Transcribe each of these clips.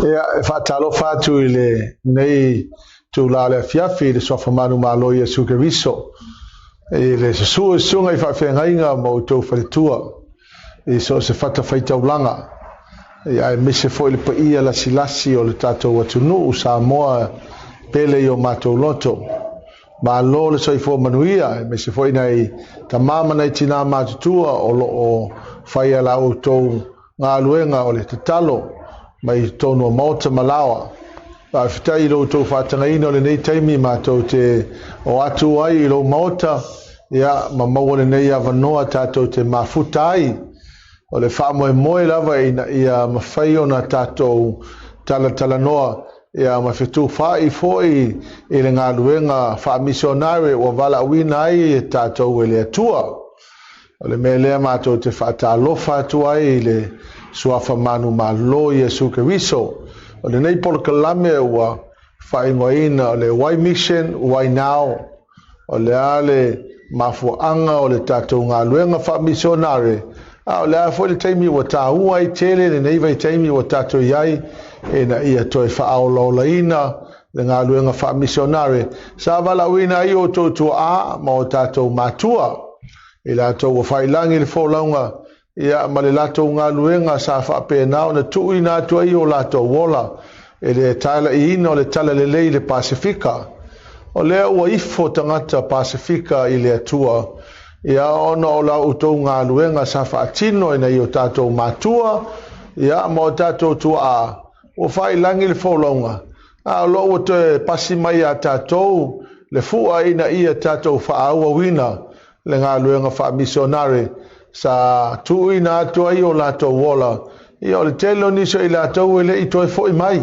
Ia, e faatalofa atu i lenei itula o le afiafi i le Suafa manumalo o Iesu Keriso, i le susu o susuga i faafeagaiga ma outou faletua i so o se fatafaitaulaga, ia aemaise foi le paia lasilasi o le tatou atunuu Samoa pele i o matou loto. Malo le soifua manuia, aemaise foi nai tama ma nai tinā matutua o lo o faia la outou galuega o le tatalo mai totonu o maota ma laoa. Faafetai i lo outou faatagaina o lenei taimi matou te o atu ai i lou maota, ia, ma maua lenei avanoa tatou te mafuta ai. O le faamoemoe lava ina ia mafai ona tatou talatalanoa, ia, ma fetufaai foi i le galuega faamisionare ua valaauina ai e tatou e le Atua. O le mea lea matou te faatalofa atu ai i le Suafa manumalo Iesu Keriso. O lenei polokalame ua faaigoaina o le Why Mission, Why Now? O le a le mafuaaga o le tatou galuega faamisionare, a o le a foi le taimi ua taua ai tele lenei vaitaimi ua tatou i ai ina ia toe faaolaolaina le galuega faamisionare sa valaauina ai outou tuaa ma o tatou matua i latou ua failangi le folauga, ia, ma le latou galuega sa faapena ona tuuina atu ai o latou ola e le talaiina o le talalelei i le Pasefika. O lea ua ifo tagata Pasefika i le Atua, ia, ona o la outou galuega sa faatino e nai o tatou matua, ia, ma o tatou tuaa ua failangi le folauga, a o lo ua toe pasi mai iā tatou le fua ina ia tatou faaauauina le galuega faamisionare sa tuuina atu ai o latou ola. Ia, o le tele o nisi o i latou e le i toe foi mai,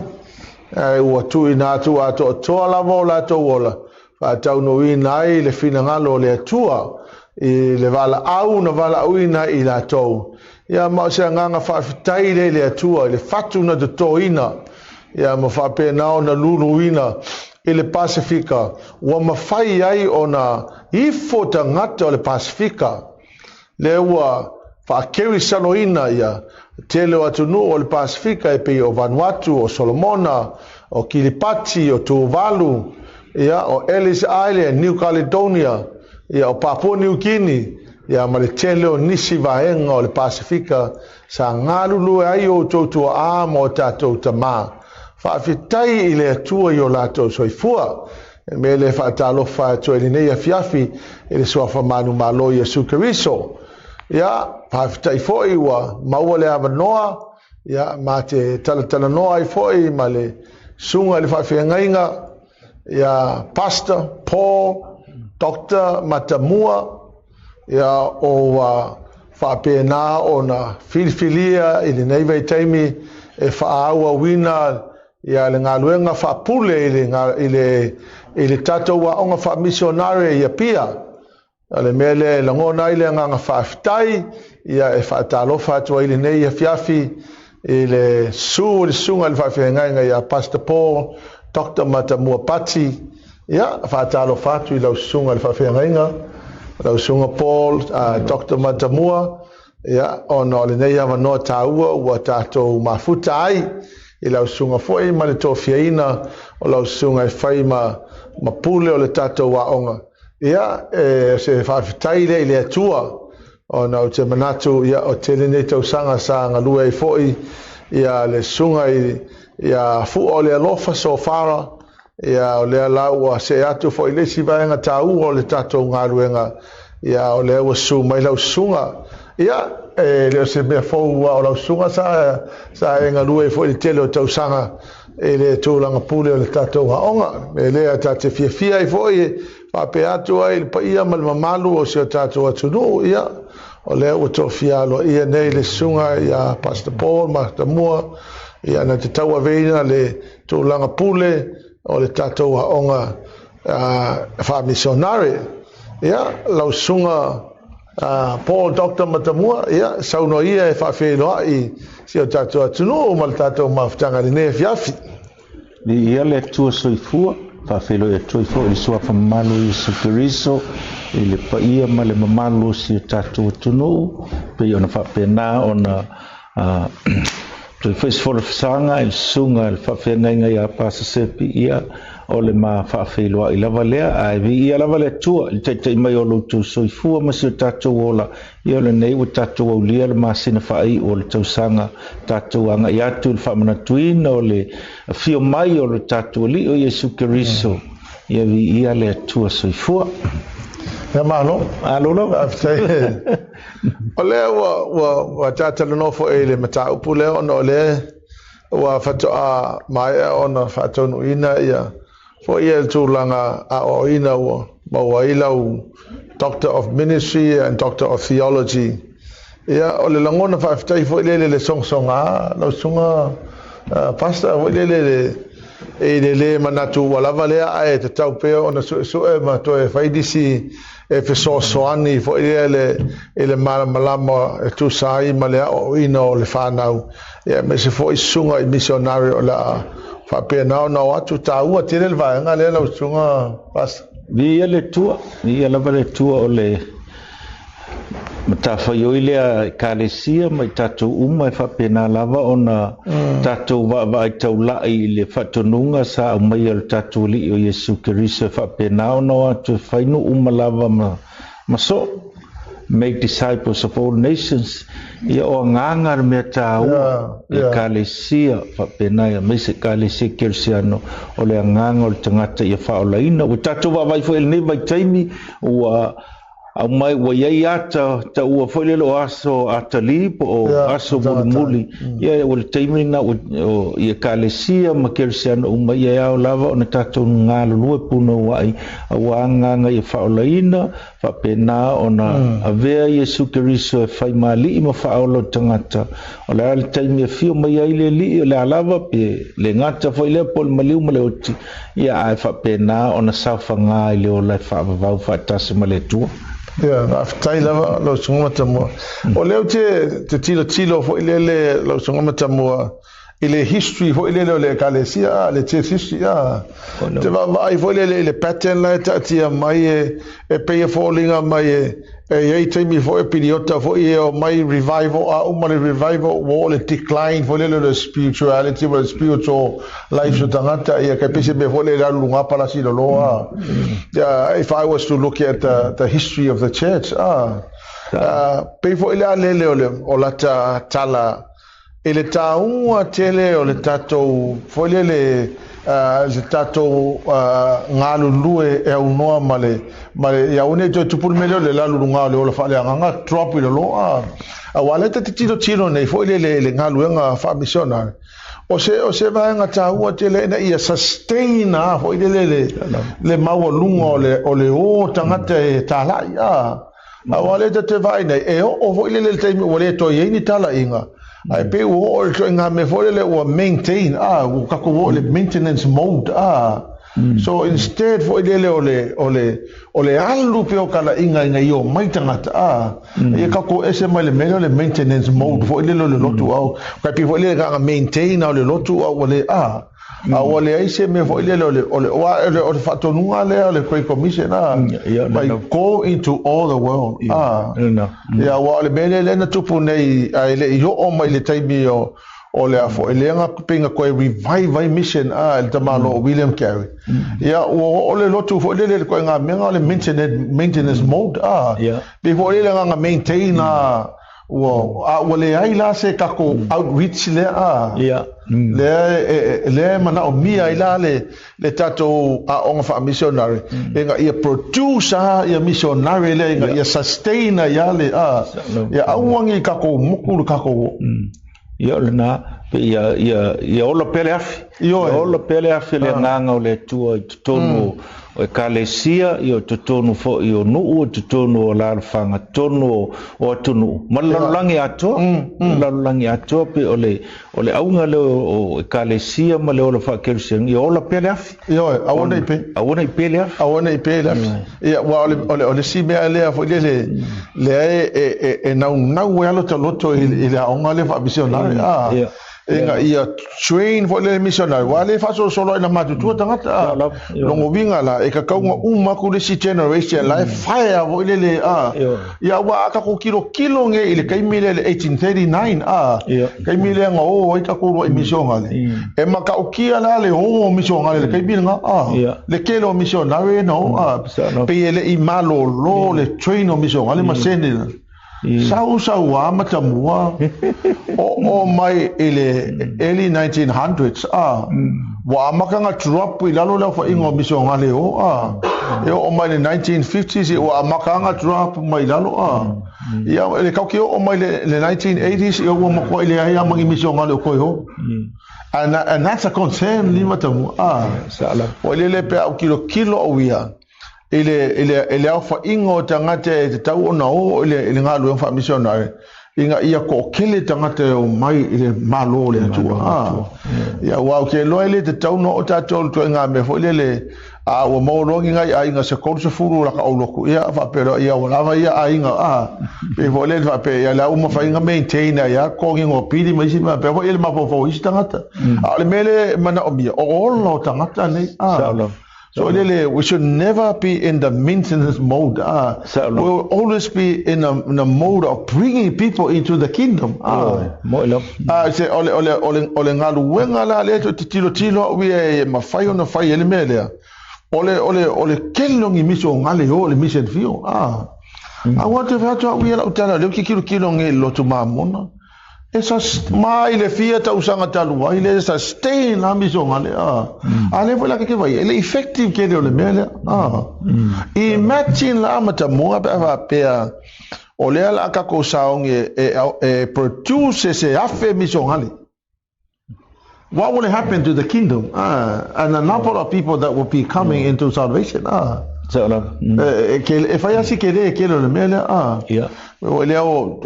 ae ua tuuina atu atoatoa lava o latou ola faataunuuina ai le finagalo o le Atua i le valaau na valaauina ai i latou. Ia, ma o se agaga faafetai lea i le Atua i le fatu na totoina, ia, ma faapena ona luluina i le Pasefika ua mafai ai ona ifo tagata o le Pasefika. Lea ua faakerisanoina ia tele o atunuu o le Pasefika e pei o Vanuatu, o Solomona, o Kiribati, o Tuvalu, ia, o Ellice Island, New Caledonia, ia, o Papua New Guinea, ia, ma le tele o nisi vaega o le Pasefika sa galulue ai outou tuaa ma o tatou tamā. Faafetai i le Atua i o latou soifua. E mea lea e faatalofa atu ai lenei afiafi i le Suafa manumalo Iesu Keriso. Ia, faafetai foi ua maua le avanoa, ia, ma te talatalanoa ai foi ma le susuga i le faafeagaiga, ia, Pastor Paul Dr. Matamua, ia, o ua faapena ona filifilia i lenei vaitaimi e faaauauina, ia, le galuega faapule i le tatou aoga faamisionare i Apia. O le mea lea e lagona ai le agaga faafetai, ia, e faatalofa atu ai lenei afiafi i le susu o le susuga i le faafeagaiga ia Pastor Paul Dr. Matamua Pati. Ia, faatalofa atu i lau susuga i le faafeagaiga, lau susuga Paul Dr. Matamua, ia, ona o lenei avanoa taua ua tatou mafuta ai i lau susuga foi ma le tofiaina o lau susuga e fai ma pule o le tatou aoga. Ia, e se faafetai lea i le Atua, ona ou te manatu, ia, o tele nei tausaga sa galue ai foi, ia, le susuga i ia Fua o le Alofa Sofara. Ia, o lea la ua see atu foi le isi vaega taua o le tatou galuega, ia, o lea ua susu mai lau susuga. Ia, e le o se mea fou o lau susuga sa e galue ai foi le tele o tausaga i le tulaga pule o le tatou aoga. E lea ta te fiafia ai foi faapea atu ai le paia ma le mamalu o si o tatou atunuu, ia, o lea ua tofia aloaia nei le susuga ia Pastor Paul Matamua, ia, na te tauaveina le tulaga pule o le tatou aoga faamisionare. Ia, lau susuga Paul Dr. Matamua, ia, saunoa ia e faafeiloai si o tatou atunuu ma le tatou mafutaga i lenei afiafi. Ia le Atua soifua, faafeiloai atu ai foi i le Suafa mamalu o Iesu Keriso i le paia ma le mamalu o si o tatou atunuu, pei ona faapena ona Toe foi se folasaga i le susuga i le faafeagaiga ia Pasa Sepi, ia, o le ma faafeiloai lava lea, ae viia lava le Atua i le taitai mai o lo outou soifua ma si o tatou ola. Ia o lenei ua tatou aulia le masina faaiu o le tausaga, tatou agai atu i le faamanatuina o le afio mai o le tatou Alii o Iesu Keriso. Ia viia le Atua soifua. Ia malo. Malo lava. Faafetai. O lea ua tatalanoa foi i le mataupu lea, ona o lea ua faatoa maea ona faataunuuina ia foi ia le tulaga aoaoina ua maua ai lau Doctor of Ministry and Doctor of Theology. Ia, o le lagona faafetai foi lele le sogasoga lau susuga pastor foi lele le i le lē manatu ua lava lea, ae tatau pea ona suesue ma toe fai nisi e fesoasoani foi lea le i le malamalama e tusa ai ma le aoaoina o le fanau, ia aemaise foi susuga i missionary o le a faapena ona o atu. Taua tele le vaega lea lau susuga pastor. Viia le Atua, viia lava le Atua o le matafaioi lea Ekalesia ma i tatou uma e faapena lava ona tatou vaavaai taulai i le faatonuga sa aumaia o le tatou Alii o Iesu Keriso e faapena ona o atu e fai nuu uma lava ma soo, make disciples of all nations. Ia o agaga le mea taua i Ekalesia faapena, aemaise Ekalesia Kerisiano, o le agaga o le tagata ia faaolaina. Ua tatou vaavaai foi i lenei vaitaimi ua aumai ua iai ata taua foi lele o aso atali po o aso mulimuli. Ia ua le taimi lena o i Ekalesia ma Kerisiano uma, ia e ao lava ona tatou galulue punouai aua agaga ia faaolaina, faapena ona avea Iesu Keriso e fai ma alii ma faaola o tagata. O le a le taimi e afio mai ai le Alii, o le a lava pe le gata foi lea po o le maliu ma le oti, ia ae faapena ona saofaga i le ola e faavavau faatasi ma le Atua. Ia, faafetai lava lau Susuga Matamua. O lea ou te tilotilo foi lele lau Susuga Matamua i le history foi lele o le Ekalesia, le church history, te vaavaai foi lele i le pattern la e taatia mai e pei e foliga mai e iai taimi foi e piliota foi e o mai revival, a uma le revival ua oo le decline foi lele o le spirituality ma le spiritual life o tagata, ia kai pei se mea foi lele alu luga palasi lolo a. Yeah, if I was to look at the history of the church, pei foi le a lele o le o lata tala i le taua tele o le tatou foi lele le tatou galulue e aunoa ma le ia aua nei toe tupu le mea lea o le alu luga o le ola faaleagaga drop i lalo a. Aua lea ta te tilotilo nei foi lele i le galuega faamisionare, o se vaega taua tele ina ia sustain a foi lele le maualuga o le o tagata e talai a. Aua lea ta te vaai nei, e oo foi lele le taimi ua le toe i ai ni talaiga, ae pei ua oo i le ituaiga mea foi lele ua maintain, a, ua tatou oo i le maintenance mode, a. So instead foi lele o le, o le, o le alu pea o talaiga ina ia omai tagata, a, ia tatou ese mai le mea lea o le maintenance mode foi lele o le lotu au. Kai pei foi lele na maintain o le lotu au ua le, a. A ua leai se mea foi lele o le, o le, o le, o le faatonuga lea o le Great Commission, a, by go into all the world, a. Ia, ua o le mea lea lea na tupu nei, a e le i oo mai le taimi o le a foi, lea na pei na toe revive ai mission, a, e le tamaloa o William Carey. Ia, ua oo le lotu foi lele i le ituaiga mea o le maintenance mode, a. Pei foi lele na maintain, a, ua, a ua leai la se tatou outreach lea, a. Lea lea e manaomia ai la le tatou aoga faamisionare, ina ia produce a ia missionary lea, ina ia sustain ai a le, a, ia aua nei tatou moku le tatou oo. Ia o lena, pe ia, ia, ia ola pea le afi. Ioe. Ia ola pea le afi o le agaga o le Atua i totonu o Ekalesia, ia o totonu foi o nuu, o totonu o alaalafaga, totonu o atunuu, ma le lalolagi atoa. Le lalolagi atoa pe o le, o le auga lea o Ekalesia ma le ola faakerisiano, ia ola pea le afi. Ioe, aua nei pe. Aua nei pe le afi. Aua nei pe le afi. Ia, ua o le isi mea lea foi lele, lea e naunau ai lava lota loto i le aoga lea faamisionare. Ina ia train foi le missionary wa le faasolosolo ai na matutua tagata logo uiga la e tatau ona uma atu le isi generation la e faea foi lele a ia ua a tatou tilotilo nei i le taimi lea le 1839 a taimi lea na o ai tatou uluai misionale e matautia la le o o misionale i le taimi lena a le tele o misionare na o a pei e le i malolo le train o misionale ma sene Sau sau a matamua oo mai i le early 1900s a ua amata ona drop i lalo le aofaiga o misionale o a e oo mai le 1950s ua amata ona drop mai i lalo a ia le tau ke oo mai le 1980s ia ua matuai leai lava ma ni misionale o toe o. And that's a concern li matamua a. Ua lele pe a ou tilotilo au ia i le, i le, i le aofaiga o tagata e tatau ona o i le, i le galuega faamisionare, ina ia toatele tagata e omai i le Malo o le Atua. Ah. Ia, aua ou te iloa e le tatau ona oo tatou i le ituaiga mea foi lele, a ua maua loa ni nai aiga se 30 o laka aulotu, ia faapea loa, ia ua lava ia aiga, ah. Pei foi lele faapea, ia la ua mafai ona maintain ai lava totogiina o pili ma isi mea, pei foi le mafaufau o isi tagata. A o le mea lea e manaomia, o ola o tagata nei, ah. So lele, we should never be in the maintenance mode. We will always be in a mode of bringing people into the kingdom. Se o le o le o le o le galuega la lea te tilotilo au ia e mafai ona fai ai le mea lea. O le o le o le tele o ni misi o gale o le mission field. Aua te fai atu au ia lau tala lea ou te tilotilo nei i le lotu Mamona. E mai le fia tausaga talu ai le sustain la misionale a. A lea foi la ke vai e le effective tele o le mea lea a. Imagine la matamua pe a faapea o lea la tatou saogi e, e, e produce se afe misionale. What will happen to the kingdom? And the number of people that will be coming into salvation. E, e, e fai asi ke le ke le mea lea. O lea o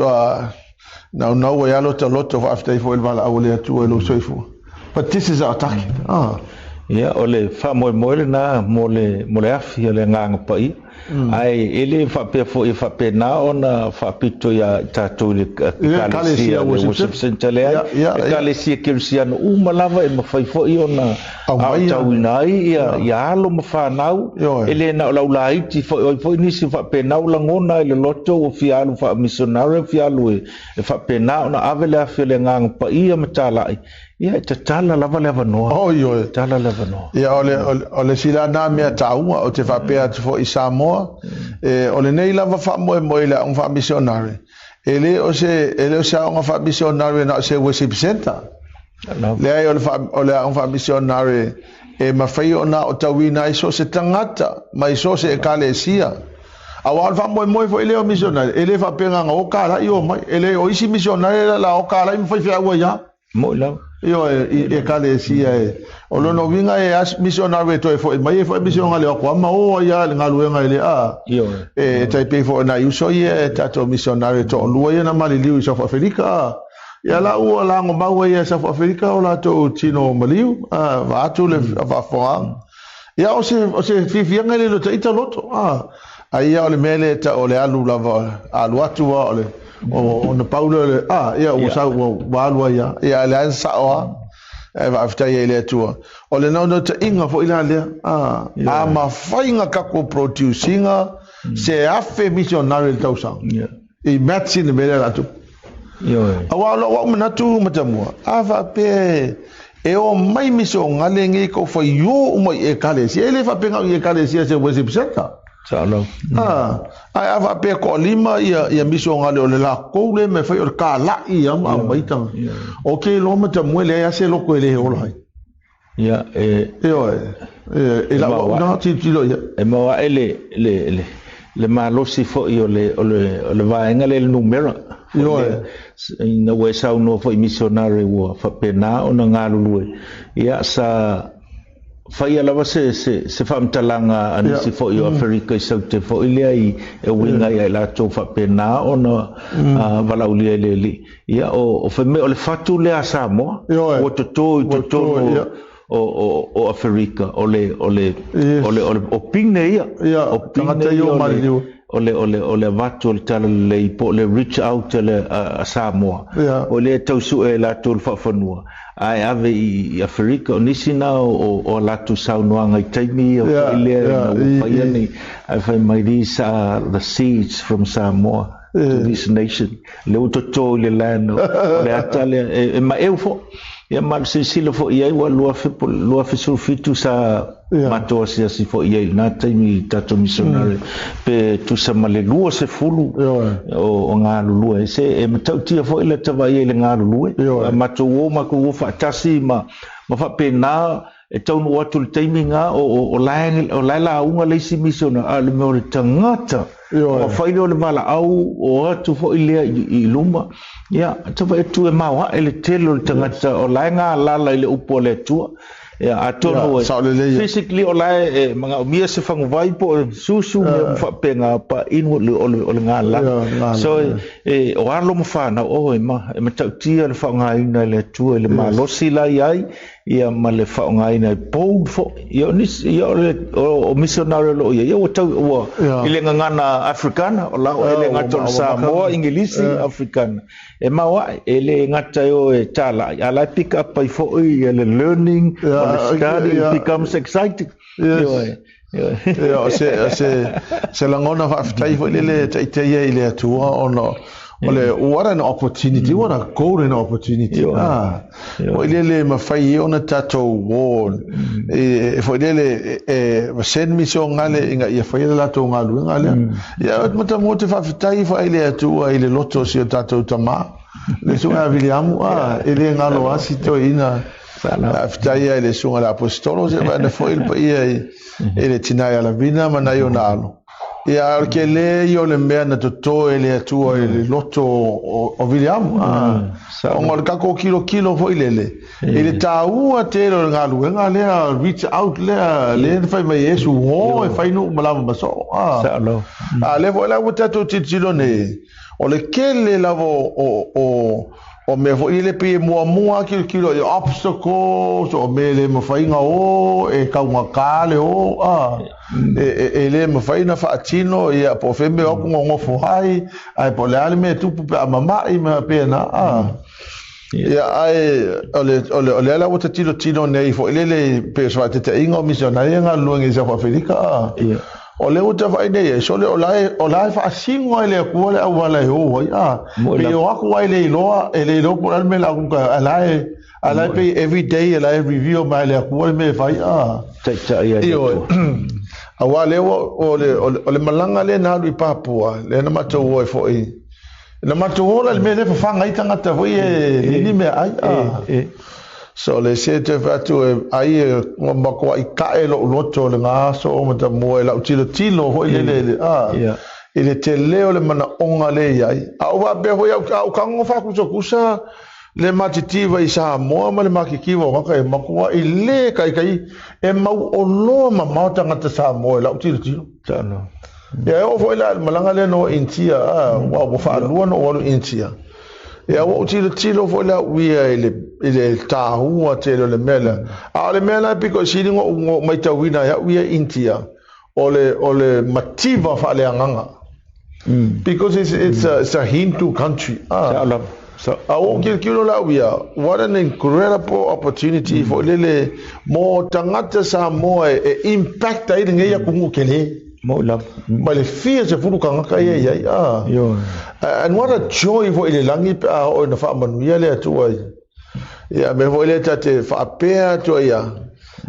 naunau ai lava lo ta loto faafetai foi i le valaau a le Atua i lou soifua. But this is our target. Ia, o le faamoemoe lena mo le, mo le afi o le Agaga Paia. Ae e le faapea foi e faapena ona faapito ia i tatou i le Ekalesia, le Worship Centre, leai, Ekalesia Kerisiano uma lava e mafai foi ona aotauina ai ia, ia alo ma fanau, e le na o le aulaiti foi, o ai foi nisi faapena ua lagona i le loto ua fia alu faamisionare, ua fia alu e, e faapena ona ave le afi o le Agaga Paia ma talai, ia e tatala lava le avanoa. Oi, oi. Tatala le avanoa. Ia, o le, o le, o le sila nā mea tāua, o te faapea atu foi i Samoa, e, o lenei lava faamoemoe i le aoga faamisionare, e le o se, e le o se aoga faamisionare na o se worship center. Leai, o le, faa, o le aoga faamisionare e mafai ona aotauina ai so o se tagata mai so o se ekalesia. Aua o le faamoemoe foi lea o misionare, e le faapea na o kalai o mai, e le o isi misionare la la o kalai ma faifeau ai lava. Moʻi lava. Ioe, i ekalesia e. O lona uiga e as misionare e toe foi mai e foi misionare o atu ma o ai lava i le galuega e le a. Ioe. E tai pei foi o nai uso ia e tatou misionare e toalua ia na maliliu i South Africa a. Ia la ua lagomau ai ia South Africa o latou tino maliu a, vaeatu le faafofogaaga. Ia o se o se fiafiaga e le o ita loto a. A ia o le mea lea e tau o le alu lava, alu atu lava o le ona pau lea o le a, ia ua sau ua alu ai lava. Ia a leai se sao lava. Ae faafetai ai i le Atua. O le naunautaiga foi la lea, a, a mafai ona tatou produce ina se 1000 misionare i le tausaga. Imagine le mea lea o le a tupu. Aua o lou au manatu Matamua, a faapea e omai misionale nei kou faiō uma i Ekalesia, e le faapea na o i Ekalesia se worship center. Ah, ae a faapea toalima ia, ia misionale o le lakou lea mea fai o le kalaʻi ia ma aumai tagata. Ou te iloa Matamua e leai lava se loto e le ola ai. Ia, e... Ioe, e, e lau au na tilotilo i ai. E maua ae le, le, le, le malosi foi o le, o le, o le vaega lea i le numera. Ioe. Ina ua e saunoa foi i misionare ua faapena ona galulue, ia, sa faia lava se, se, se faamatalaga a nisi foi o Aferika i Saute foi lea i, e uiga ia i latou faapena ona valaaulia i le Alii. Ia, o, o fai mai o le fatu lea a Samoa, Ioe. ua toto i totonu ia. o, o, o Aferika, o le, o le, Yes. o le, o le, o pine ia. Ia, o pine tagata ia ia o o le, maliliu. o le o le o le avatu o le talalelei po o le reach out a le a Samoa. O lea e tau sue e latou le faafanua ae ave i Aferika. O nisi na o o a latou saunoaga i taimi ia foi lea ina ua faia ni ae fai mai, "These are the seeds from Samoa to this nation." Lea ua toto i le land o le ata lea e maeu foi. Ia ma le silasila foi i ai ua 2017 sa matou asiasi foi i ai i lena taimi i tatou missionary pe tusa ma le 20 o galulue. Se e matautia foi le tavaia i le galulue. A matou o matou o faatasi ma faapena e taunuu atu le taimi lena o la e lauga le isi missionary a o le mea o le tagata ona fai lea o le valaau o atu foi lea i luma. Ia, tavaia atu e maoae le tele o le tagata o la e galala i le upu a le Atua. Ia, atonu e physically o la e manaomia se faguvai po o susu mea uma faapena pa inwardly o le galala. So e o alo ma fanau o e matautia le faaaogaina e le Atua i le malosi la i ai ia ma le faaaogaina e bold foi. Ia o nisi ia o le o missionary o lo o i ai ia ua tau ua i le gagana Afrikana o la e le gata o le Samoa, Igilisi, Afrikana. E maoae e le gata e o e talai a la e pick up ai foi ia le learning o le study. It becomes exciting. Ioe. Ia, o se lagona faafetai foi lele e taitai ai i le Atua ona o le what an opportunity, what a golden opportunity. Ah, foi lele mafai ai ona tatou o e foi lele e vasen misionale ina ia faia le latou galuega lea. Ia, matamua te faafetai foi i le Atua i le loto o si o tatou tamā, le susuga ia Viliamu, e le galo asi toeaina. Faafetai ai le susuga i le Aposetolo, se vaena foi le paia i le tina ia Lavina ma nai ona alo. Ia, o le tele ia o le mea na toto e le Atua i le loto o Viliamu. Ona o le tatou tilotilo foi lele, i le taua tele o le galuega lea, reach out lea, lea na fai mai e Iesu, o e fai nuu ma lava ma soo. A lea foi la ua tatou tilotilo nei, o le tele lava o mea foi le pei e muamua tilotilo i obstacles, o mea le mafai ona o, e taugata le o, e le mafai ona faatino, ia po o fea mea o atu nonofo ai, ae po o le a le mea e tupu pe a mama'i ma faapena. Ia, ae o lea la ua tilotilo nei foi lele pei o se faataitaiga o misionari e galulue nei i South Africa. O lea ua tavaai nei ai, sole o la e faasino ai le Atua le auala e o ai. Pei o atu ai le iloa, e le iloa po o le a le mea o le a atu, a la e pei every day e la e review mai le Atua le mea e fai. Taitai ai le Atua. Aua lea ua o le malaga lea na alu i Papua, lea na matou o ai foi. Na matou o la i le mea lea e fafaga ai tagata foi e leai ni meaai. So le se te fai atu e ai e matuai tae lou loto i lena aso o matamua i lau tilotilo foi lele i le tele o le manaoga lea e i ai. A ou faapea foi au, a ou tago faakusakusa le matitiva i Samoa ma le matitiva o tagata e matuai le taitai e mauoloa mamao tagata Samoa i lau tilotilo. Ia e oo foi la i le malaga lea na o Initia, ua faalua na ou alu i Initia. Ia ua ou tilotilo foi la au ia i le taua tele o le mea lea. A o le mea la e pito i sili ona ou matauina ai au ia i Initia, o le mativa faaleagaga. Because it's a Hindu country. A ua ou tilotilo la au ia, what an incredible opportunity foi lele mo tagata Samoa e impact ai lenei atunuu tele. Mo'i lava. Ma le fia sefulu tagata ia i ai. And what a joy foi i le lagi pe a oo ina faamanuia le Atua i. Ia, mea foi lea ta te faapea atu ai ia,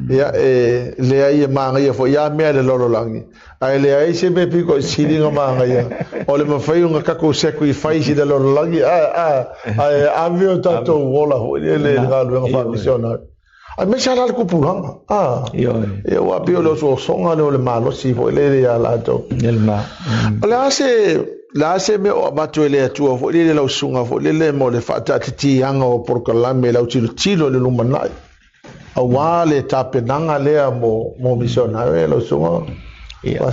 ia e leai e manaia foi ia mea i le lalolagi, ae leai se mea pito i sili ona manaia o le mafai ona tatou sacrifice i le lalolagi ae ave o tatou ola foi lele i le galuega faamisionari. Aemaise lava la le tupulaga. Ia aua pei o le osoosoga lea o le malosi foi lele ia latou. O le a se le a se mea o avatu e le Atua foi lele lau susuga foi lele mo le faataatitiaga o polokalame i lau tilotilo i le lumanai aua le tapenaga lea mo misionare lau susuga? Ia.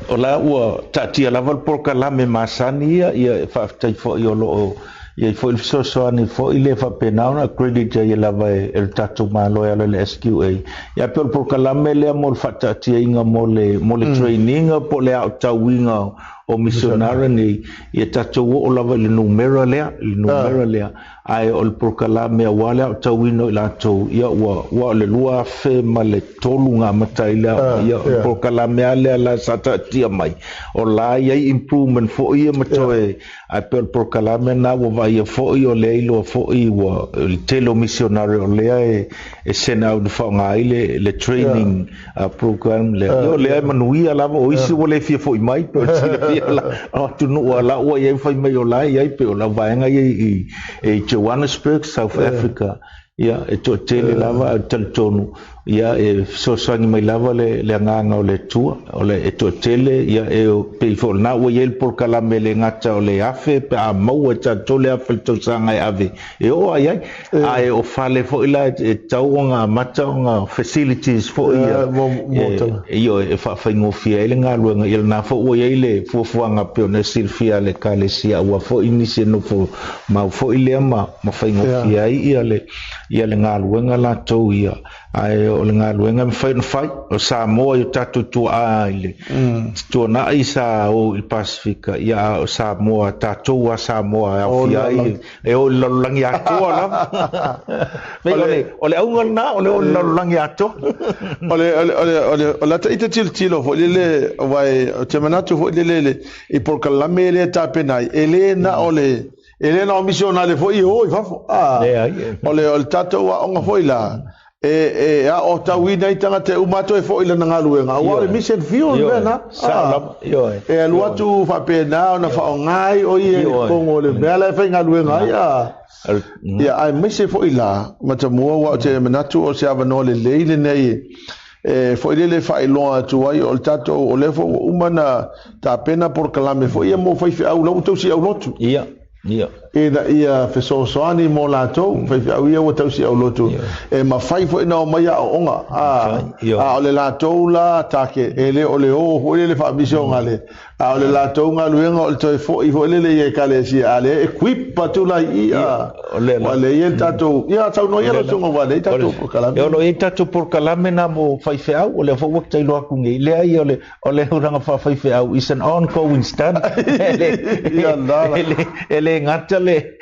O la ua taatia lava le polokalame masani ia, ia e faafetai foi o lo o i ai foi le fesoasoani foi lea faapena ona accredit ai lava e le tatou Malo e ala i le SQA. Ia pei o le polokalame lea mo le faataatiaina mo le training po o le aotauina. o misionare nei, ia tatou oo lava i le numera lea, i le numera lea, ae o le polokalame aua le aotauina o i latou, ia ua, ua o le 2003 na amata ai le aoga, ia o le polokalame lava lea la sa taatia mai, o la e i ai improvement foi ia ma toe, ae pei o le polokalame lena ua vaaia foi o lea e iloa foi ua, o le tele o misionare o lea e, e send out e faaaoga ai le, le training program lea. Ia o lea e manuia lava, o isi ua le fia foi mai, pei o le silafia la, o atunuu a la ua i ai fai mai o la e i ai, pei o lau vaega ia i, i Johannesburg, South Africa, ia e toatele lava ae talitonu, ia e fesoasoani mai lava le, le agaga o le Atua, o le e toatele, ia e pei foi o lena ua i ai le polokalame e le gata o le 1,000 pe a maua e tatou le 1,000 i le tausaga e ave e oo lava i ai, ae o fale foi la e tatau ona amata ona facilities foi ia, ioe, e faafaigofie ai le galuega. Ia lena foi ua i ai le fuafuaga pei ona e silafia a le Ekalesia, aua foi nisi e nofo mau foi lea ma faigofie ai ia le ia le galuega latou ia. Ae o le galuega e mafai ona fai, o Samoa i o tatou tuaa i le tuanai sa o i le Pasefika, ia a o Samoa, tatou a Samoa e aofia ai e o i le lalolagi atoa lava. Pei o le, o le auga lena, o le o i le lalolagi atoa. O le, o le, o le, o le, o le ata ita tilotilo foi lele, aua ou te manatu foi lele le, i polokalame lea e tapena ai, e le na o le, e le na o misionare foi e o i fafo. Ah, Leai. o le, o le tatou aoga foi la, e, e aotauina ai tagata e uma atu e foi i lana galuega, aua o le mission field le mea lena. Sao lava, ioe. E alu atu faapena ona faaaoga ai o ia i totonu o le mea la e faigaluega ai. Ia, aemaise foi la, Matamua, aua ou te manatu o se avanoa lelei lenei e foi lele e faailoa atu ai o le tatou, o lea foi ua uma ona tapena polokalame foi ia mo faifeau la ua tausiaulotu. Ia. Ia. Ina ia fesoasoani mo latou, faifeau ia ua tausiaulotu, e mafai foi ona omai aoaoga, a, a o le latou la target, e le o le o foi lele faamisionale, a o le latou galuega o le toe foi foi lele i ekalesia, a lea e equip atu la i i, a, ua lea e i ai le tatou, ia saunoa ia lau susuga ua lea e i ai tatou polokalame. O lo o i ai tatou polokalame na mo faifeau, o lea foi ua tailo atu nei, leai o le, O le tulaga faafaifeau is an ongoing study. E le gata le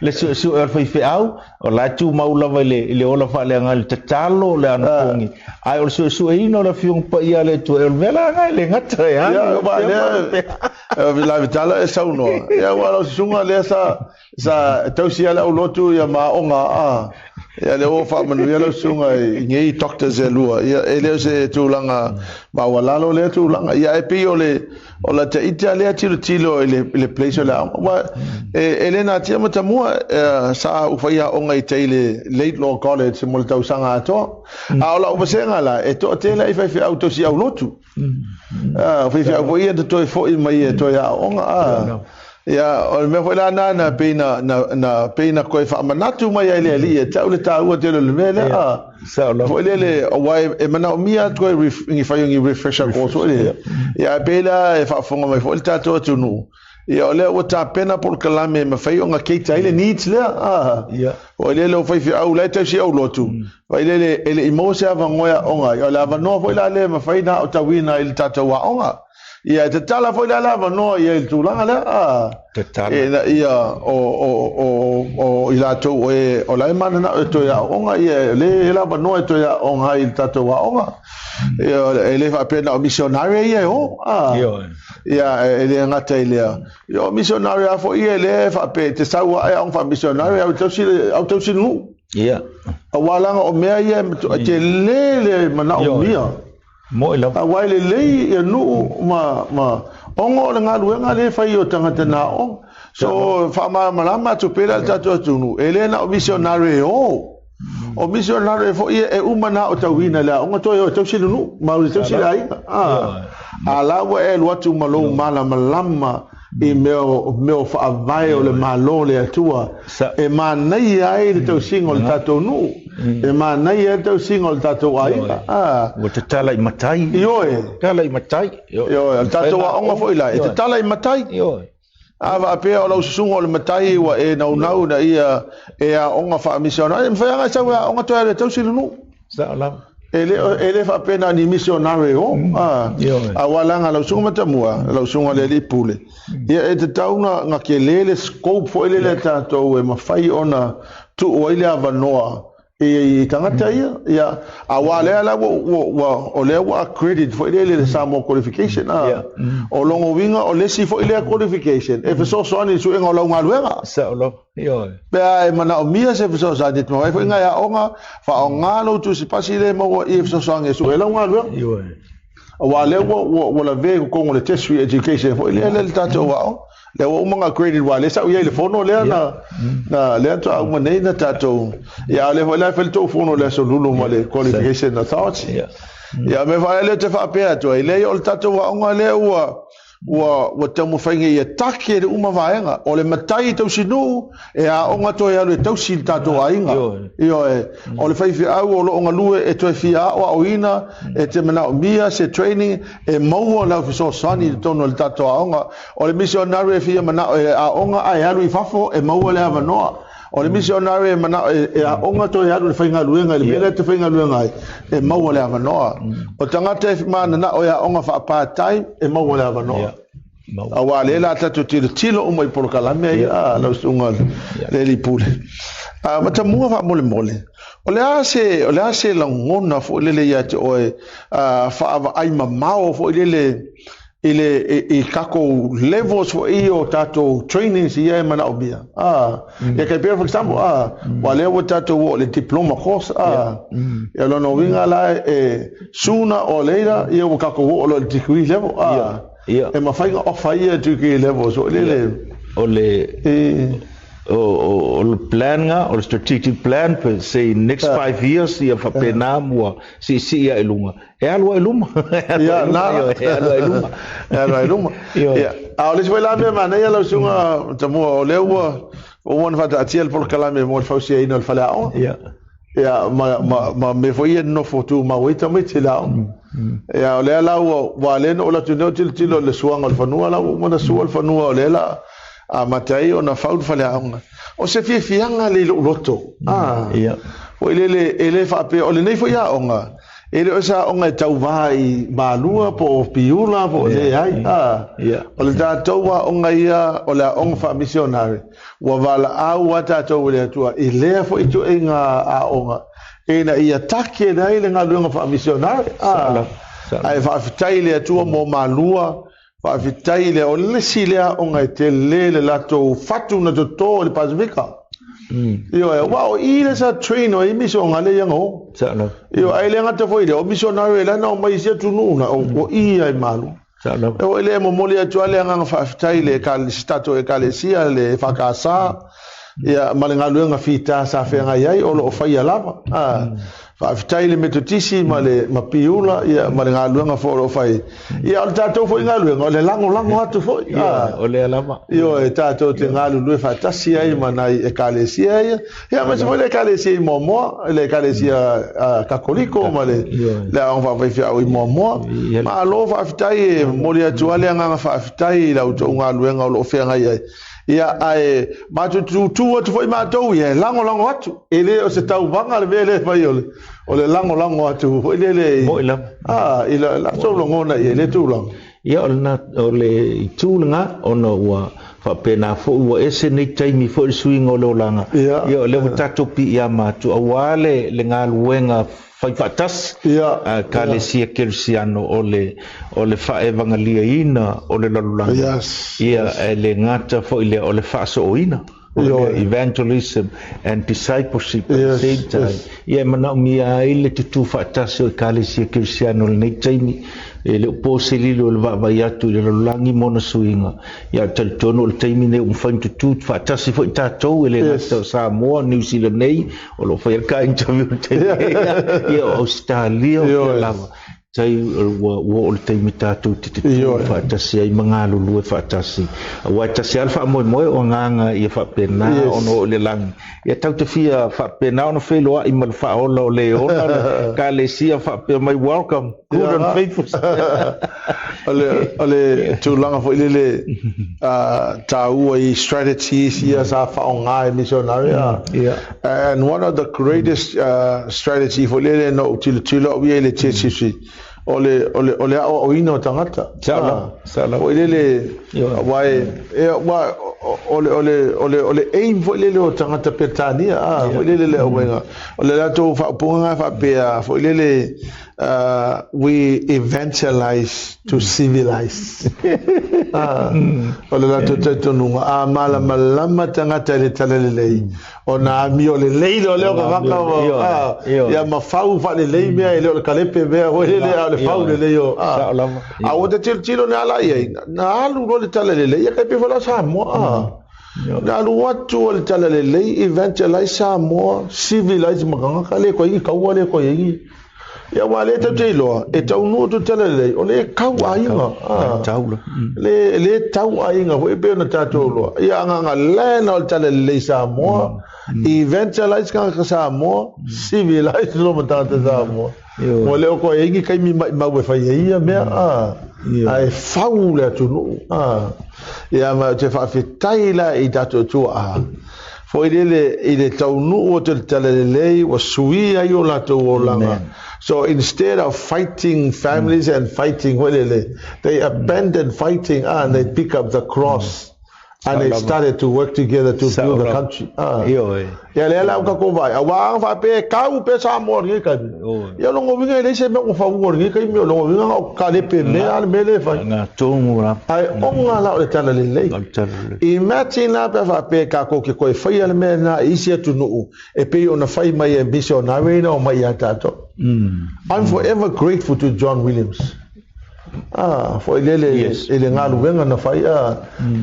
le suesue o le faifeau, o la e tumau lava i le i le ola faaleaga i le tatalo, le anapogi, ae o le suesueina o le Afioga Paia a le Atua, o le mea la lena e le gata e alu pea ma pea. Lavitala e saunoa, ia aua lau susuga lea sa Sa tausi lava le aulotu ia ma aoga a ia lea ua faamanuia lau susuga i nei doctors e lua ia e le o se tulaga maualalo lea tulaga ia ae pei o le o la ita lea tilotilo i le i le place o le aoga aua e, e le natia matamua sa ou fai aoga i tai le Late Law College mo le tausaga atoa a o lau vasega la e toatele ai faifeau tausi aulotu o faifeau foi ia na toe foi mai e toe aoga a Ia, o le mea foi la na, na pei na, na, na pei na koe faamanatu mai ai le Alii e tau le taua tele o le mea lea. A, Sao lava. Foi lele, aua e, e manaomia atu e ref, ni fai o ni refresher course foi lele. Ia, ae pei la e faafofoga mai foi le tatou atunuu. Ia, o lea ua tapena polokalame e mafai ona cater ai le needs lea. A, Ia. foi lele o faifeau la e tausi aulotu. Foi lele, e le i maua se avanoa e aoga ai. O le avanoa foi la lea e mafai ona aotauina i le tatou aoga. Ia, e tatala foi la le avanoa i ai i le tulaga lea, a, Tatala. ina ia o, o, o, o i latou o e, o la e mananao e toe aooga, ia, o lea e i ai le avanoa e toe aooga ai i le tatou aoga. Ia, e le faapea na o misionare ia e o, a, Ioe. ia, e le gata i lea. Ia, o misionare lava foi ia e le faapea e te sau lava e aoga faamisionare, au tausi le, au tausi le nuu. Ia. Aua leaga o mea ia e matuai tele le manaomia. Moe lava. Aua e lelei ia nuu ma, ma ona o le galuega lea e fai o tagata na aoga. So, faamalamalama atu pea le tatou atunuu, e le na o misionare e o. O misionare foi ia e uma na aotauina i le aoga toe o e tausi le nuu, ma o le tausi le aiga. A, a la ua e alu atu ma lou malamalama i mea o, mea o faavae o le Malo o le Atua, e manaia ai le tausiga o le tatou nuu, e manaia ai le tausiga o le tatou aiga. A. Ua tatala i matai. Ioe. Tatala i matai. Ioe, o le tatou aoga foi la, e tatala i matai. Ioe. A faapea o lau susuga o le matai ua e naunau ina ia e aoga faamisionare, e mafai lava ona e sau e aoga toe alu e tausi le nuu. Sao lava. E le e le faapea na o ni misionare o, a, aua leaga lau susuga Matamua, lau susuga le alii pule, ia e tatau na na tele le scope foi lele a tatou e mafai ona tuu ai le avanoa i tagata ia, ia, aua lea la ua ua o lea ua accredit foi lele le Samoa qualification, a, o lona uiga o le isi foi lea qualification e fesoasoani i le suega o lau galuega. Sao lava. Ioe. Pe a e manaomia se fesoasoani, e te mafai foi ona e aoga, faaaoga lou tusipasi lea e maua i e fesoasoani e sue ai lau galuega. Ioe. Aua o lea ua, ua, ua lavea i totonu o le tertiary education foi lea, lea le tatou aoga. Lea ua uma ona accredit, aua o lea sa ou i ai i le fono lea na, na, lea faatoa uma nei na tatou, ia a o lea foi la e fai le tou fono i le Aso Lulu ma le Qualification Authority. Ia, o le mea foi lea ou te faapea atu ai, leai o le tatou aoga lea ua, ua, ua taumafai nei ia take le uma vaega. O le matai tausinuu e aoga toe alu e tausi le tatou aiga. Ioe. O le faifeau o lo o galue e toe fia aoaoina, e te manaomia se training e maua lau fesoasoani i totonu o le tatou aoga. O le misionare e fia manao e aoga ae alu i fafo e maua le avanoa. O le misionare e manao e aoga toe alu i le faigaluega i le mea lea e te faigaluega ai, e maua le avanoa. O tagata e mananao e aoga faa-part time, e maua le avanoa. Aua o lea la tatou tilotilo uma i polokalame ia a lau susuga le alii pule. Matamua faamolemole, o le a se, o le a se lagona foi lele ia te oe faavaai mamao foi lele i le i tatou levels foi ia o tatou trainings ia e manaomia. Ah, ia kai pea for example, ah, wa lea ua tatou oo i le diploma course, ah, ia lona uiga la e sooner or later ia ua tatou oo loa i le degree level, ah, e mafai ona offer ia degree levels foi lele. O le o le plan nga, o le strategic plan per se next 5 years ia faapena ua siisii ae i luga. E alu ai luma. Ia, na. E alu ai luma. E alu ai luma. Ia. A o le isi foi la mea manaia lau susuga Tamua, o lea ua uma ona faataatia le polokalame mo le fausiaina o le faleaoga. Ia. Ia, ma, ma, ma mea foi ia nofo tumau ai tamaiti i le aoga. Ia, o lea la ua, ua lea na ou alu atu nei ou tilotilo i le suaga o le fanua la ua uma ona sua le fanua o lea la amata ai ona fau le faleaoga. O se fiafiaga lea i lou loto. Ah, Ia. Foi lele, e le faapea, o lenei foi aoga, E le o se aoga e tauva i Malua po o Piula po o leai. O le tatou aoga ia o le aoga faamisionare ua valaau a tatou e le Atua i lea foi ituaiga aoga ina ia take ai le galuega faamisionare. Ae faafetai i le Atua mo Malua, faafetai i le, o le isi lea aoga e tele le latou fatu na toto i le Pasifika. Ioe, aua o i lea sa train ai misionare ia na o. Ioe, ae le gata foi i lea, o misionare la na omai i isi atunuu na o i ai Malua. E foi lea e momoli atu lava le agaga faafetai i le si tatou Ekalesia, le EFKS, ia, ma le galuega fita sa feagai ai, o lo o faia lava. Faafetai i le Metotisi ma le ma Piula ia ma le galuega foi o lo o fai. Ia o le tatou foi galuega o le lagolago atu foi. Ia, o lea lava. Ioe, tatou te galulue faatasi ai ma nai ekalesia ia. Ia aemaise foi le ekalesia i Moamoa, le ekalesia Katoliko ma le le aoga faafaifeau i Moamoa. Malo faafetai, e momoli atu lava le agaga faafetai i la outou galuega o lo o feagai ai. Ia, ae matou te tutu atu foi matou ia e lagolago atu. E le o se tauvaga le mea lea e fai o le, o le lagolago atu foi lele i, Moi lava. a, i la, latou lagona i lea tulaga. Ia, o lena, o le itu lena, ona ua faapena foi ua ese nei taimi foi le suiga o le olaga. Ia, Ia, o lea ua tatou piiama atu aua le, le galuega faifaatasi Ia, Ekalesia Kerisiano o le o le faaevagaliaina o le lalolagi. Yes. Ia, e le gata foi lea o le faasooina. Ioe. Evangelism and discipleship at the same time. Yes. Ia e manaomia ai le tutū faatasi o Ekalesia Kerisiano i lenei taimi. E le o po se lilo i le vaavaai atu i le lalolagi ma ona suiga. Ia, ou te talitonu o le taimi lenei ua mafai ona tutū faatasi foi tatou e le gata o Samoa, Niu Sila nei, o lo o faia le ta interview i le taimi nei, ia, o Ausetalia, o fea lava. Tai ua oo le taimi tatou te tutū faatasi ai ma galulue faatasi. Aua e tasi lava le faamoemoe o agaga ia faapena ona oo i le lagi. Ia tatou te fia faapena ona feiloai ma le Faaola o le ona le Ekalesia faapea mai, Welcome, good and faithful. O le tulaga foi lele taua i strategies ia sa faaaoga e missionary. And one of the greatest strategy foi lele na ou tilotilo au ia i le church history, o le aoaoina o tagata. Sao lava. Foi lele aua e aua o le aim foi lele o tagata Peretania foi lele le auega o le latou faaupuga faapea foi lele, "We evangelize to civilize." O le latou talitonuga a malamalama tagata i le tala lelei ona amio lelei lea o lea o kavaka ia ma fau faalelei mea e le o le kalepe mea foi lele a o le fau lelei o Sao lava. A ua te tilotilo ne ala i ai na alu loa le tala lelei ia kai pe foi la Samoa na alu atu o le tala lelei, evangelize Samoa, civilize makanga le ko i kaua le ko i ia ua le tau te iloa e taunuu atu le tala lelei o le kau aiga. Taula. Le tau aiga foi pe ona tatou loa ia agaga lena o le tala lelei Samoa, evangelize kangaka Samoa, civilize lo ma tagata Samoa. Ua le o koe ingi kaimi mai mau e fai ai ia mea ae fau le atunuu ia ma te faafetai la i tatou tuaa foi lele i le taunuu o te tala lelei ua suia ai o latou olaga. So instead of fighting families and fighting foi lele, they abandoned fighting and they pick up the cross and they started to work together to build the country. Ia lea la ka ko vai. Aua ang fa pe kau pe Samoa ni kai. Ia longo winga ile se me ko fa ngo ni kai mi longo winga o ka le pe me al me le fa. Nga tongu la. Ai onga la o le tala lelei. O le tala lelei. Imagine la pe fa pe ka ko ke koe fai ale me na isi atu nuu e pe ona fai mai e missionary na o mai ia tātou. I'm forever grateful to John Williams. Foi lele i le galuega na fai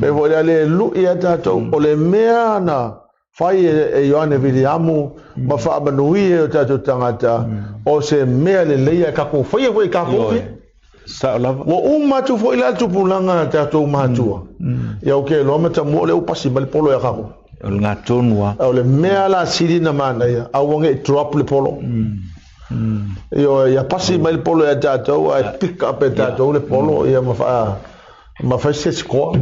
pe foi le lu'i ia tātou o le mea na fai e Ioane Viliamu ma faamanuia e o tatou tagata o se mea lelei e kakou faia foi kakou. Sao lava. Ua uma atu foi la le tupulaga a tatou matua ia o ke loa ma tamua o le upasi ma le polo ia kakou. O le ngatonu a. O le mea la sili na manaia aua nge'i drop le polo. Io ia pasi mai le polo ia tatou ae pick up e tatou le polo ia ma faa ma fai se score.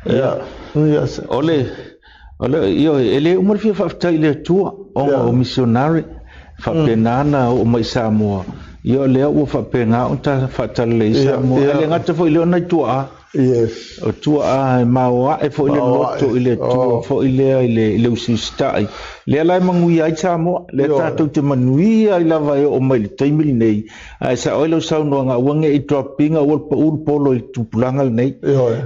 Ia. Yes. O le io e le uma le fia faafetai i le Atua ona o missionary faapena na oo mai Samoa. Ia o lea ua faapena ona ta faatalelei Samoa. Ae le gata foi i lea o nai tuaa. O tuaa e maoae foi le loto i le Atua foi lea i le usiusitai. Lea la e manuia ai Samoa. Lea tatou te manuia ai lava e oo mai i le taimi lenei. Ae sao ai lau saunoaga aua ne i drop ina ua le pau le polo i le tupulaga lenei.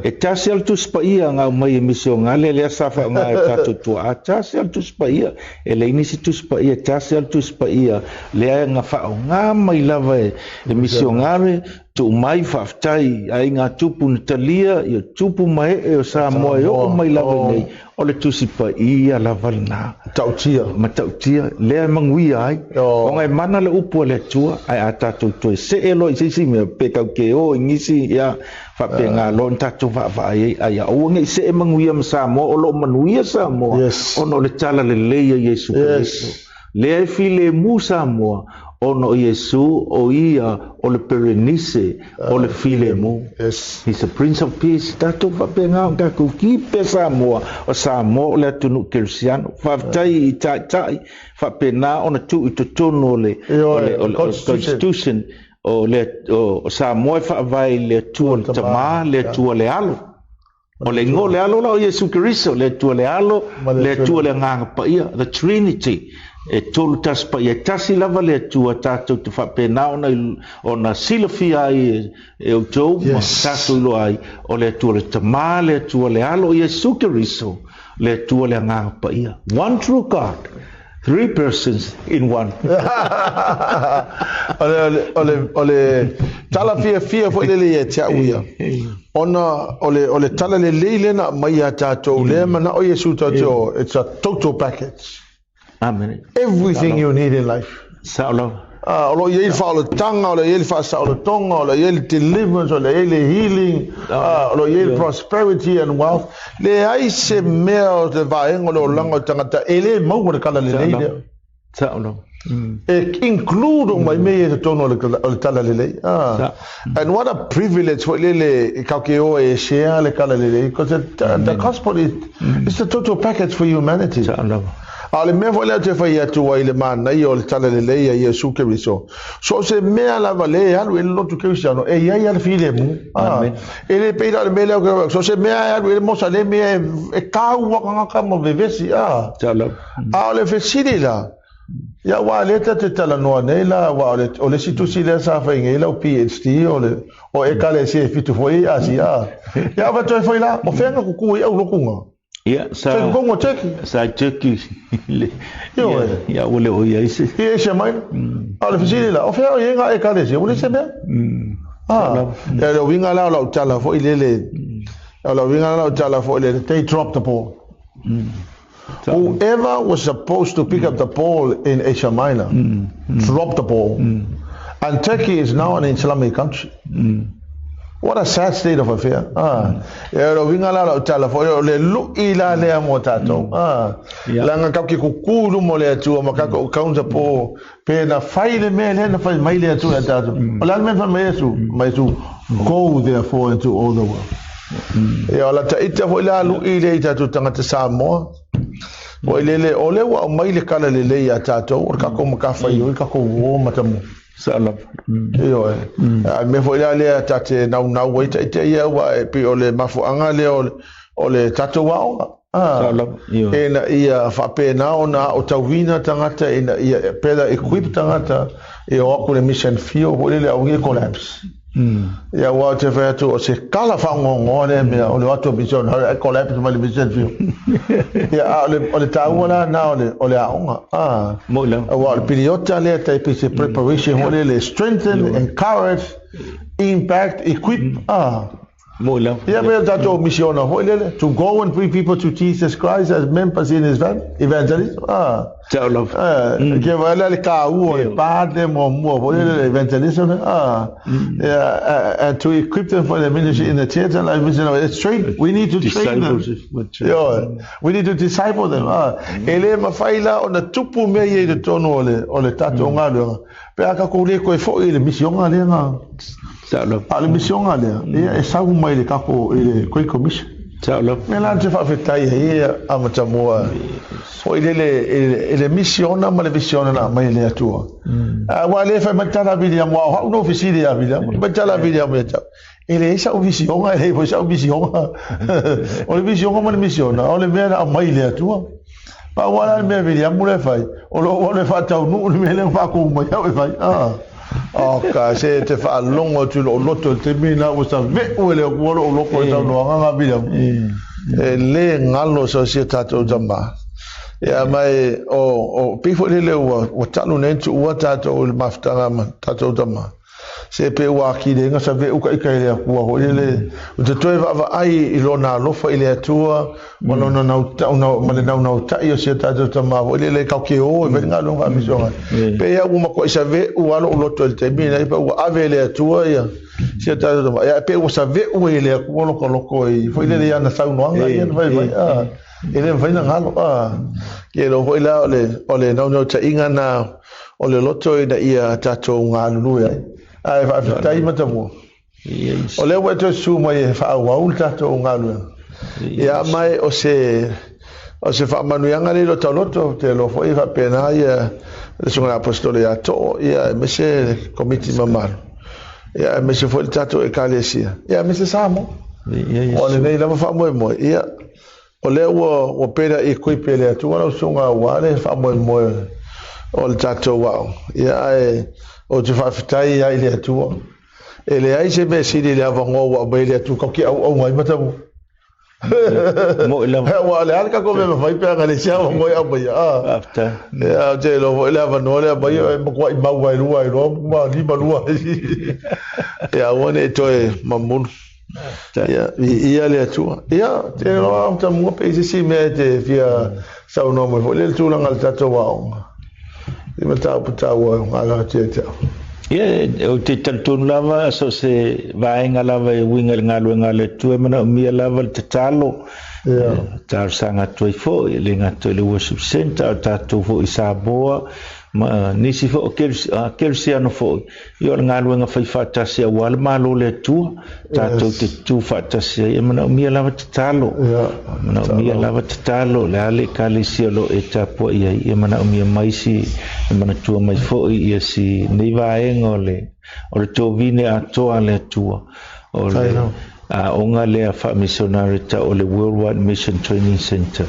E tasi lava le Tusi Paia na aumai e misionale lea sa faaaoga e tatou tuaa. Tasi lava le Tusi Paia. E leai nisi Tusi Paia, tasi lava le Tusi Paia. Lea na faaaoga mai lava e misionare tuu mai faafetai ai ngā tupu na talia ia tupu ma ee o Samoa e oo mai lava i nei. O le Tusi Paia lava lena. Tautia. Ma tautia lea e manuia ai. Ona e mana le upu a le Atua ae a tatou toe see loa i se isi mea pe tau ke o i nisi ia faapena loa ona tatou vaavaai ai ai aua nei see manuia ma Samoa o loo manuia Samoa ona o le tala lelei a Iesu Keriso. Lea e filemu Samoa ona o Iesu o ia o le Perenise o le filemu. He's the Prince of Peace. Tatou faapena ona tatou kipe Samoa o Samoa o le atunuu kerisiano. Faafetai i taitai faapena ona tuu i totonu o le Constitution o le o Samoa e faavae i le Atua le Tamā, le Atua le Alo. O le igoa o le Alo la o Iesu Keriso, le Atua le Alo, le Atua le Agaga Paia, the Trinity. E tolu tasi paia, e tasi lava le Atua tatou te faapena ona silafia ai e outou ma tatou iloa ai o le Atua le Tamā, le Atua le Alo, Iesu Keriso, le Atua le Agaga Paia. One true God, three persons in one. O le tala fiafia foi lele ia te au ia. Ona o le tala lelei lena mai ia tātou lea manao Iesu tātou, it's a total package. Amen. Everything you need in life. Sao lava. O lo o i ai le faaolataga, o lo o i ai le faasaolotoga, o lo o i ai le deliverance, o lo o i ai le healing, o lo o i ai le prosperity and wealth. Leai se mea o le vaega o le olaga o le tagata e le maua le tala lelei lea. Sao lava. E include uma ai mea ia i totonu o le tala lelei. And what a privilege foi lele e kau ke o e share le tala lelei, because the gospel is it's the total package for humanity. Sao lava. A o le mea foi lea ou te fai atu ai i le manaia o le tala lelei a Iesu Keriso, so o se mea lava lea e alu i le lotu kerisiano, e i ai lava le filemu. Amen. E le pei la o le mea lea, so o se mea e alu i le mosa le mea e kāua tagata ma vevesi. Sao lava. A o le fesili la, ia aua o lea ta te talanoa nei la, aua o le isi tusi lea sa fai nei lau PhD o le o Ekalesia e fitu foi i Asia. Ia ava toe foi la, o fea na kuku ai au lokunga? Ia, sa... Fai kukunga o Turkey? Sa Turkey. Le, Ioe. Ia, ua le o i ai se. I Asia Minor. A o le fesili la, o fea o i ai ngā Ekalesia? Ua leai se mea. Ah, ia le uiga la o lau tala foi lele, o lau uiga la o lau tala foi lele, they dropped the ball. Whoever was supposed to pick up the ball in Asia Minor dropped the ball. And Turkey is now an Islamic country. What a sad state of affair. Ah. E o le uiga la o lau tala foi, o le lui la lea mo tātou. Ah. Leaga kau ke kuku i luma o le Atua ma kākou accountable pe na fai le mea lea na fai mai le Atua ia tātou. O le a le mea na fai mai e Iesu? Mai Iesu, go therefore into all the world. Ia, o la taita foi la lui lea i tātou tagata Samoa. Foi lele, o lea ua aumai le kala lelei iā tātou, o le kākou matafaioi, kākou uō ma tamu. Sao lava. Ioe. A le mea foi la lea ta te naunau ai taita ia, aua e pei o le mafuaaga lea o le tatou aoga. Sao lava. Ioe. Ina ia faapena ona aotauina tagata, ina ia better equip tagata e o atu i le mission field foi lele aua ne i collapse. Ia aua ou te fai atu o se kala faanoanoa lea mea o le o atu o missionary ae collapse mai le mission field. Ia a o le taua la na o le aoga. Moi lava. Aua o le piliota lea tai pei se preparation foi lele strengthen, encourage, impact, equip. Moi lava. Ia mea o tatou misiona foi lele, to go and bring people to Jesus Christ as members in his family, evangelism. Sao lava. Ke wai lea le kāua o le part lea muamua foi lele le evangelism. Yeah, and to equip them for the ministry in the church and life mission. It's train, we need to train them. Ioe, we need to disciple them. E le mawhai la ona tupu mea ia i totonu o le tatou galuega. Pe a kakou le koe foi i le misioga lea na. Sao lava. A o le misioga lea, ia e sau mai le takou i le Great Commission. Sao lava. Mea la te faafetai ai e amatamua foi lele i le misiona ma le visiona na aumai e le Atua. Aua le fai mai tala Viliamu, a o hau no fesili ia Viliamu, mai tala Viliamu ia te au. E leai sa'u visioga, e leai foi sa'u visioga. O le visioga ma le misiona, o le mea na aumai i le Atua. Pau lava la le mea Viliamu lea e fai, o lou alu e faataunuu le mea lea na faakou mai au e fai. Ah. Oh, ka se te faalogo atu i lou loto i le taimi lena ua save'u e le Atua lou loto i saunoaga nga Viliamu. E le galo so si o tatou tama. Ia mai o pei foi lele ua talu nei tuua tatou i le mafutaga ma tatou tama. Se pe ua akili ai na save'u ka ika i le Atua foi lele, o te toe vaavaai i lona alofa i le Atua ma lona ma le naunautai o si o tatou tama foi lele kau ke o e fai le galuega faamisioga. Pe ia ua matuai save'u lava lo'u loto i le taimi lenei pe ua ave e le Atua ia si o tatou tama. Ia pe ua save'u ai e le Atua lota loto i foi lele i ana saunoaga ia na fai mai. E le mafai ona galo. Ke iloa foi la o le naunautaiga na o le loto ina ia tatou galulue ai. Ae faafetai Matamua. O lea ua e toe susu mai e faaauau le tatou galuega. Ia mai o se o se faamanuiaga lea i lo tauloto, ou te iloa foi e faapena ia le Susuga i le Aposetolo ia Too, ia aemaise le komiti mamalu, ia aemaise foi le tatou Ekalesia, ia aemaise Samoa. O lenei lava faamoemoe, ia O lea ua ua pele i equip e le Atua lau susuga aua le faamoemoe o le tatou aoga. Ia ae ou te faafetai ai i le Atua. E leai se mea sili i le avanoa ua aumai e le Atua kau ke auauna ai matamu. Moʻi lava. Aua o le a le tatou mea mafai pe ana leai se avanoa e aumaia. Ah. Faafetai. Ia, ou te iloa foi le avanoa lea aumai e matuai mau ai lua ai loa ma lima lua. Ia aua ne i toe mamulu. Ia, viia le Atua. Ia, te loa au tamua pe i se isi mea e te fia saunoa mai foi le tulaga o le tatou aoga. I mataupu taua e galagatia ia te au. Ia, ou te talitonu lava, so o se vaega lava e uiga i le galuega a le Atua, e manaomia lava le tatalo, e talosaga atu ai foi, e le gata i le Worship Centre, a o tatou foi i Samoa, ma nisi foi o kerisiano foi, ia o le galuega fai faatasi aua le Malo o le Atua, tatou te tutu faatasi ai, e manaomia lava tatalo, manaomia lava tatalo, o le a le ekalesia o lo o e tapuai ai, ia manaomia mai si, e manatua mai foi ia si nei vaega o le o le tovine atoa a le Atua, o le aoga lea faamisionare tau o le Worldwide Mission Training Centre,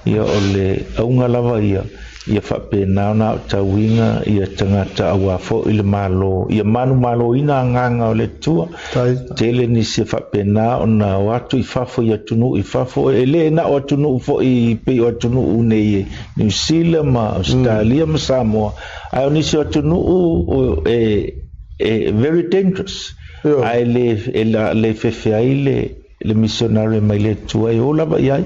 ia o le auga lava ia, ia faapena ona aotauina ia tagata aua foi le Malo, ia manumaloina agaga o le Atua. Tele nisi e faapena ona o atu i fafo i atunuu i fafo, e le na o atunuu foi pei o atunuu nei e Niu Sila ma Ausetalia ma Samoa, ae o nisi o atunuu e e very dangerous, ae le e le fefe ai le le missionary mai le Atua e o lava i ai.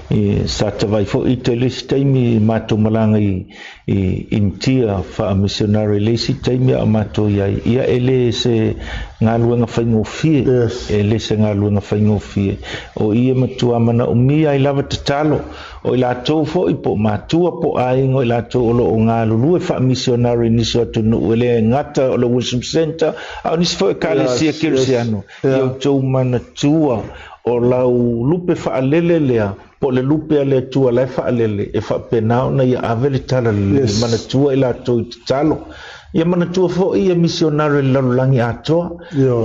I, sa tavai foi i te le isi taimi matou malaga i, i Initia faa-missionary le isi taimi a o matou i ai. Ia e le se galuega faigofie, Yes. e le se galuega faigofie. O i e matua manaomia ai lava tatalo, O i latou foi, po o matua, po o aiga, o i latou o lo o galulue faamisionare i nisi o atunuu, e le gata o le Worship Centre, a o nisi foi ekalesia kerisiano, ia outou manatua o lau lupe faalele lea, po o le lupe a le Atua la e faalele, e faapena ona ia ave le talalelei, manatua i latou i tatalo. Ia manatua foi ia misionare i le lalolagi atoa,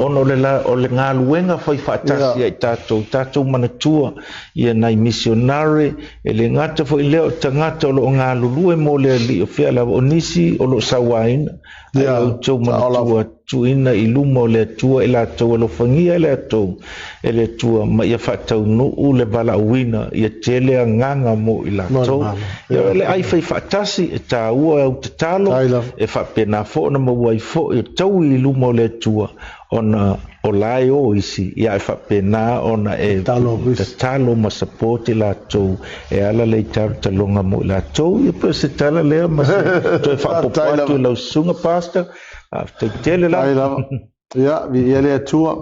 ona o le, o le galuega fai faatasi a i tatou, tatou manatua ia nai misionare, e le gata foi lea o tagata o lo o galulue mo le Alii o fea lava, o nisi o lo o sauaina, ae ia outou manatua tuuina i luma o le Atua i latou alofagia e le Atua, e le Atua ma ia faataunuu le valaauina, ia tele agaga mo i latou. Ia o le ai fai faatasi, e taua au tatalo, e faapena foi ona maua ai foi o taui i luma o le Atua, ona o la e o isi, ia e faapena ona e tatalo ma support i latou e ala le talotaloga mo i latou. Ia pei o se tala lea ma se toe faaopoopo atu i lau susuga Pastor. Faafetai tele lava. Ia, viia le Atua.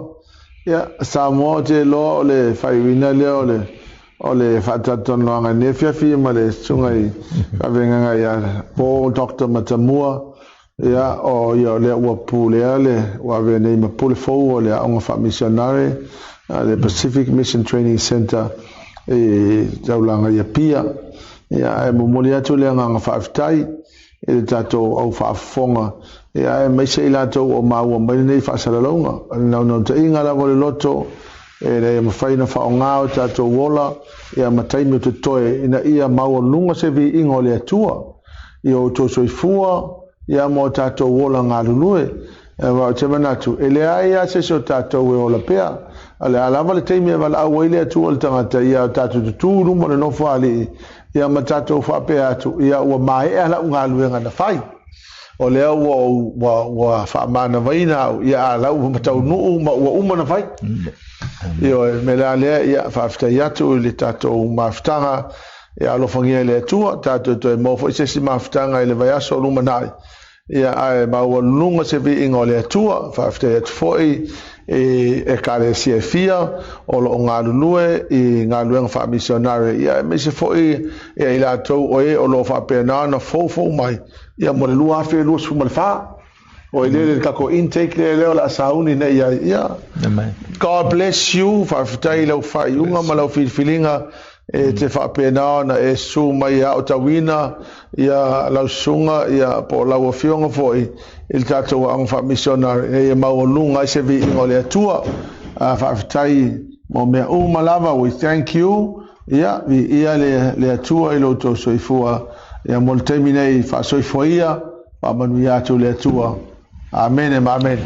Ia, Samoa ou te iloa o le faaiuina lea o le o le faatalatalanoaga i lenei afiafi ma le susuga i Faafeagaiga ia Paul Doctor Matamua. Ia, o ia o lea ua pulea le ua avea nei ma pule fou o le aoga faamisionare a le Pacific Mission Training Centre i taulaga i Apia. Ia, ae momoli atu le agaga faafetai i le tatou au faafofoga, ia aemaise i latou o maua mai lenei faasalalauga. O le naunautaiga lava o le loto, ina ia mafai ona faaaoga o tatou ola ia ma taimi o totoe ina ia maualuga se viiga o le Atua i o outou soifua ia ma o tatou ola galulue. Aua ou te manatu, e leai lava se isi o tatou e ola pea. O le a lava le taimi e valaau ai le Atua i le tagata, ia tatou tutū i luma o le Nofoalii, ia ma tatou faapea atu, ia ua maea lau galuega na fai. O lea ua ou, ua, ua faamanavaina au, ia a la ua mataunuu ma ua uma na fai. Ioe, me le a lea, ia faafetai atu i le tatou mafutaga, ia alofagia e le Atua, tatou toe maua foi se isi mafutaga i le vaiaso o lumanai. Ia, ae maualuluga se viiga o le Atua. Faafetai atu foi i Ekalesia e fia o lo o galulue i galuega faamisionare, ia, aemaise foi ia i latou o e o lo o faapena ona foufou mai ia mo le 2024. O i lele le tatou intake lea lea o le a sauni nei ai. Ia, God bless you. Faafetai i lau faaiuga ma lau filifiliga e te faapena ona e susu mai e aotauina ia lau susuga ia po o lau afioga foi i le tatou aoga faamisionare ina ia maualuga ai se viiga o le Atua. Faafetai mo mea uma lava. We thank you. Ia, viia le, le Atua i lo outou soifua. Ia mo le taimi nei, faasoifua ia, faamanuia atu le Atua. Amene ma amene.